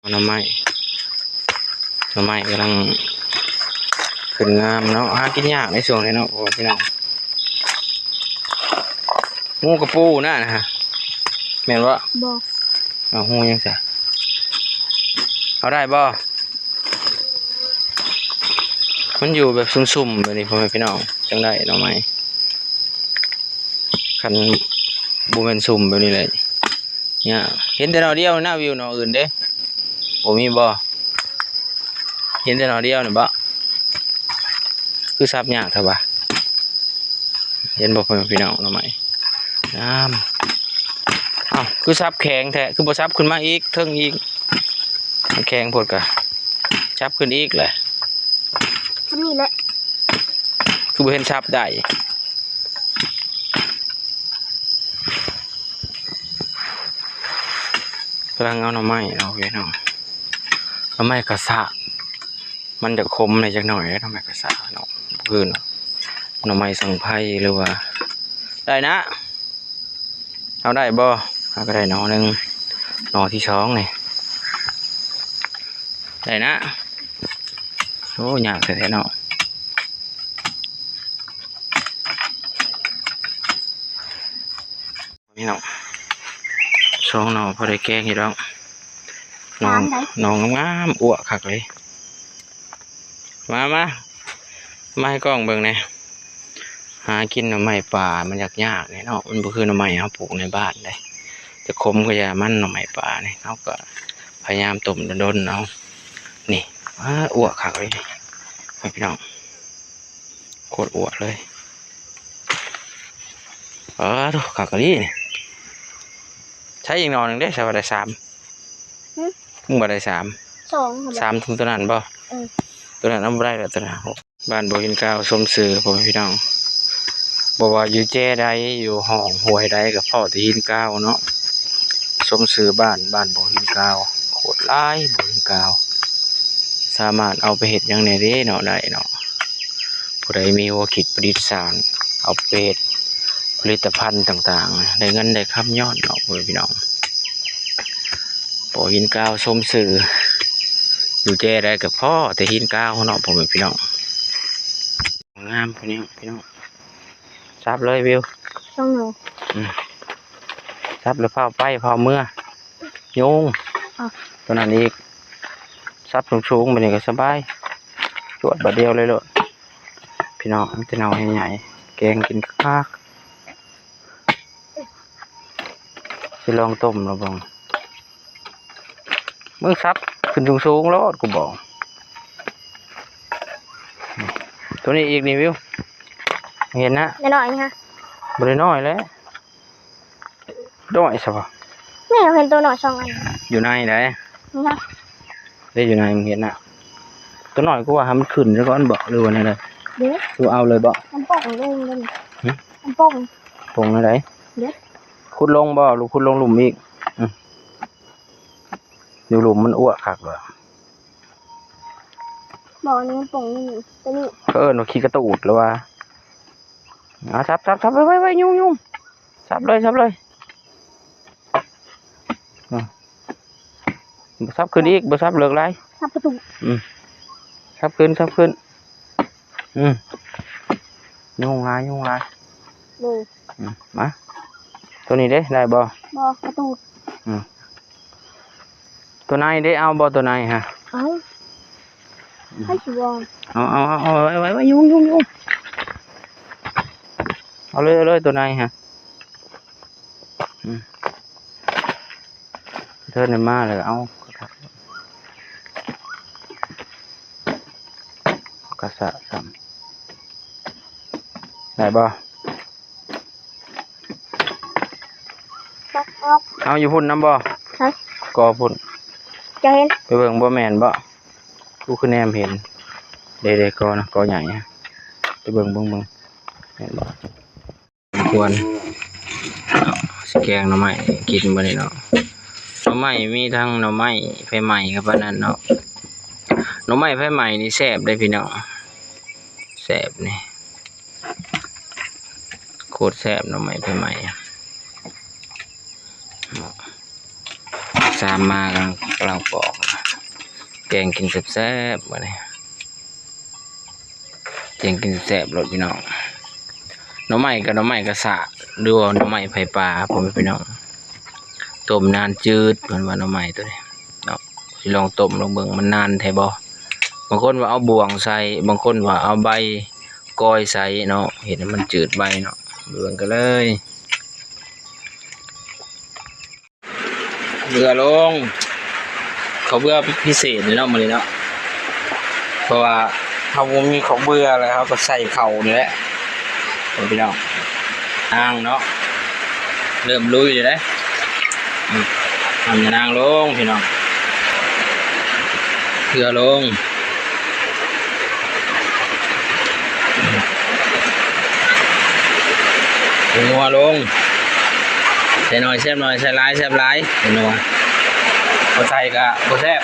ໜໍ່ໄມ້ ໜໍ່ໄມ້ກຳລັງຂຶ້ນງາມເນາະ ຫາກິນຍາກໃນຊ່ວງນີ້ເນາະ ໂອ້ ພີ່ນ້ອງ ງູກະປູນະ ແມ່ນບໍ່? ບໍ່ ເອົາ ງູຫຍັງຊະ ເອົາໄດ້ບໍ່? ມັນຢູ່ແບບຊຸ່ມໆ ແບບນີ້ ພໍ່ແມ່ພີ່ນ້ອງ ຈັ່ງໄດ້ໜໍ່ໄມ້ ຄັນບໍ່ແມ່ນຊຸ່ມແບບນີ້ແຫຼະ ຍາກ ເຫັນແຕ່ໜໍ່ດຽວນະ ວິວ ໜໍ່ອື່ນເດ້ ບໍ່ມີບໍ່? ເຫັນແຕ່ໜໍ່ດຽວນີ້ບໍ? ຄືສັບຍາກແທ້ຫວາ? ເຫັນບໍ່ ພໍ່ແມ່ພີ່ນ້ອງ ໜໍ່ໄມ້ງາມ ເອົ້າ ຄືສັບແຂງແທ້ ຄືບໍ່ສັບຂຶ້ນມາອີກ ເທິງອີກ ມັນແຂງໂພດກະ ສັບຂຶ້ນອີກແຫຼະ ສ່ຳນີ້ແຫຼະ ຄືບໍ່ເຫັນສັບໄດ້. ກຳລັງເອົາໜໍ່ໄມ້ເນາະ ພີ່ນ້ອງ ໜໍ່ໄມ້ກະສະ ມັນຈະຂົມແດ່ຈັກໜ້ອຍເດ້ ໜໍ່ໄມ້ກະສະເນາະ ຄືໜໍ່ໄມ້ສັງໄພ ຫຼືວ່າ ໄດ້ນະ ເອົາໄດ້ບໍ່? ເຮົາກະໄດ້ໜໍ່ໜຶ່ງ ໜໍ່ທີສອງນີ້ ໄດ້ນະ ໂອ້ ຍາກແທ້ໆເນາະ. ພີ່ນ້ອງ ສອງໜໍ່ພໍໄດ້ແກງຢູ່ດອກ ໜໍ່ ສາມໃດ ໜໍ່ງາມໆ ອ້ວກຄັກເລີຍ ມາ ມາ ມາໃຫ້ກ້ອງເບິ່ງແດ່ ຫາກິນໜໍ່ໄມ້ປ່າມັນຍາກໆເດເນາະ ມັນບໍ່ຄືໜໍ່ໄມ້ເຮົາປູກໃນບ້ານເດ້ ຈະຂົມກະຢ່າມັນ ໜໍ່ໄມ້ປ່ານີ້ ເຮົາກະພະຍາຍາມຕົ້ມດົນໆ ເອົາ ນີ້ ອ້າ ອ້ວກຄັກເລີຍ ພີ່ນ້ອງ. ໂຄດອ້ວກເລີຍ ເອີ ໂທ້ ຄັກອີ່ຫຼີນີ້ ໃຊ້ອີກໜໍ່ໜຶ່ງເດ້ ໃຊ້ວ່າໄດ້ສາມ ຫຶ ມຶງວ່າໄດ້ສາມ ສອງ ສາມໂຕນັ້ນບໍ່? ເອີ ໂຕນັ້ນເອົາບໍ່ໄດ້ແລ້ວ ໂຕນັ້ນ ບ້ານບໍ່ຫີນກາວ ສົມຊື່ ພໍ່ແມ່ພີ່ນ້ອງ ບໍ່ວ່າຢູ່ແຈໃດ ຢູ່ຫ້ອງຫ້ວຍໃດ ກະພໍ້ແຕ່ຫີນກາວເນາະ ສົມຊື່ບ້ານ ບ້ານບໍ່ຫີນກາວ ໂຄດຫຼາຍ ບໍ່ຫີນກາວ ສາມາດເອົາໄປເຮັດຫຍັງແດ່ເດ້ເນາະ ໄດ້ເນາະ ຜູ້ໃດມີຫົວຄິດປະດິດສ້າງ ເອົາໄປເຮັດຜະລິດຕະພັນຕ່າງໆ ໄດ້ເງິນໄດ້ຄຳຍ້ອນເນາະ ພໍ່ແມ່ພີ່ນ້ອງ ບໍ່ຫີນກາວ ສົມຊື່ ຢູ່ແຈໃດກະພໍ້ແຕ່ຫີນກາວເນາະ ພໍ່ແມ່ພີ່ນ້ອງ ງາມ ພີ່ນ້ອງ ພີ່ນ້ອງ ສັບເລີຍ ວິວ ສອງໜໍ່ ອືມ ສັບແລ້ວຟ້າວໄປ ຟ້າວເມືອ ຍຸງ ອະ ໂຕນັ້ນອີກ ສັບສູງໆ ບາດນີ້ກະສະບາຍ ຈວດບາດດຽວເລີຍໂລດ ພີ່ນ້ອງ ມີແຕ່ໜໍ່ໃຫຍ່ໆ ແກງກິນຄັກໆ ຊິລອງຕົ້ມລະເບິ່ງ ມຶງສັບຂຶ້ນສູງໆໂລດ ກູບອກ ໂຕນີ້ອີກນີ້ ວິວ ເຫັນນະ ນ້ອຍໆນີ້ຫະ ບໍ່ໄດ້ນ້ອຍແຫຼະ ນ້ອຍຊະບໍ່ ແມ່ນ ເຮົາເຫັນໂຕນ້ອຍສອງອັນ ຢູ່ໃນໃດ ນີ້ຫະ ເດ້ ຢູ່ໃນ ມຶງເຫັນນະ ໂຕນ້ອຍ ກູວ່າໃຫ້ມັນຂຶ້ນຊະກ່ອນບໍ ຫຼືວ່າແນວໃດ ເດ້ ຄືເອົາເລີຍບໍ ມັນປ່ອງລົງເດ້ ຫຶ ມັນປ່ອງ ປ່ອງແນວໃດ ເດ້ ຂຸດລົງບໍ ຫຼືຂຸດລົງລຸ່ມອີກ ອື ຢູ່ລຸ່ມມັນອ້ວກຄັກເລີຍ ບໍ່ ອັນນີ້ມັນປ່ອງນີ້ ໂຕນີ້ ເຂົາເອີ້ນວ່າຂີ້ກະຕູດ ຫຼືວ່າ ເອົາ ສັບ ສັບ ສັບ ໄວໆ ຍຸງ ຍຸງ ສັບເລີຍ ສັບເລີຍ ອືມ ສັບຂຶ້ນອີກ ບໍ່ສັບເລີກຫຼາຍ ສັບປະຕູ ອືມ ສັບຂຶ້ນ ສັບຂຶ້ນ ອືມ ຍຸງຫຼາຍ ຍຸງຫຼາຍ ໂດຍ ອືມ ມາ ໂຕນີ້ເດ້ ໄດ້ບໍ່? ບໍ່ ປະຕູ ອືມ ໂຕໃນເດ້ ເອົາບໍ່ໂຕໃນຫະ? ເອົາ ໃຜຊິບໍ່ ເອົາ ເອົາ ເອົາ ເອົາ ໄວ້ ໄວ້ ໄວ້ ຍຸງ ຍຸງ ຍຸງ ເອົາເລີຍ ເອົາເລີຍ ໂຕໃນຫະ ອືມ ເທີນມາແລ້ວເອົາ ກະສະຊ້ຳ ໄດ້ບໍ່? ຕັກອອກ ເອົາຢູ່ພຸ້ນນຳບໍ່? ໃສ? ກໍພຸ້ນ ຈະເຫັນ ໄປເບິ່ງບໍ່ແມ່ນບໍ່? ກູຄືແນມເຫັນ ເດ້ໆ ກໍນະ ກໍໃຫຍ່ ໄປເບິ່ງ ເບິ່ງ ເບິ່ງ ແມ່ນບໍ່? ຄວນເນາະ ຊິແກງໜໍ່ໄມ້ກິນມື້ນີ້ເນາະ ໜໍ່ໄມ້ມີທັງໜໍ່ໄມ້ໄຟໄໝ້ກັບອັນນັ້ນເນາະ ໜໍ່ໄມ້ໄຟໄໝ້ນີ້ແຊບເດ້ພີ່ນ້ອງ ແຊບນີ້ ໂຄດແຊບໜໍ່ໄມ້ໄຟໄໝ້ ສາມມາກຳລັງ ກຳລັງປອກ ແກງກິນແຊບໆ ບາດນີ້ ແກງກິນແຊບໂລດພີ່ນ້ອງ. ໜໍ່ໄມ້ກໍໜໍ່ໄມ້ກະສະ ຫຼືວ່າໜໍ່ໄມ້ໄຟປ່າ ພໍ່ແມ່ພີ່ນ້ອງ. ຕົ້ມນານຈືດ ເພິ່ນວ່າໜໍ່ໄມ້ໂຕນີ້ເນາະ. ຊິລອງຕົ້ມລອງເບິ່ງ ມັນນານແທ້ບໍ່. ບາງຄົນວ່າເອົາບ່ວງໃສ່ ບາງຄົນວ່າເອົາໃບກອຍໃສ່ເນາະ ເຮັດໃຫ້ມັນຈືດໄວເນາະ. ເບິ່ງກັນເລີຍ. ເບື່ອລົງ ເຂົ້າເບື່ອພິເສດເນາະມື້ນີ້ເນາະ ເພາະວ່າເຮົາບໍ່ມີເຂົ້າເບື່ອ ແລ້ວເຮົາກໍໃສ່ເຂົ້ານີ້ແຫຼະພີ່ນ້ອງ. ນາງເນາະ ເລີ່ມລຸຍແລ້ວເດ້. ອືມ ນ້ຳຍານາງລົງພີ່ນ້ອງ ເກືອລົງ ງົວລົງ. ໃສ່ໜ້ອຍແຊບໜ້ອຍ ໃສ່ຫຼາຍແຊບຫຼາຍ ເຫັນບໍ່? ບໍ່ໃສ່ກະບໍ່ແຊບ.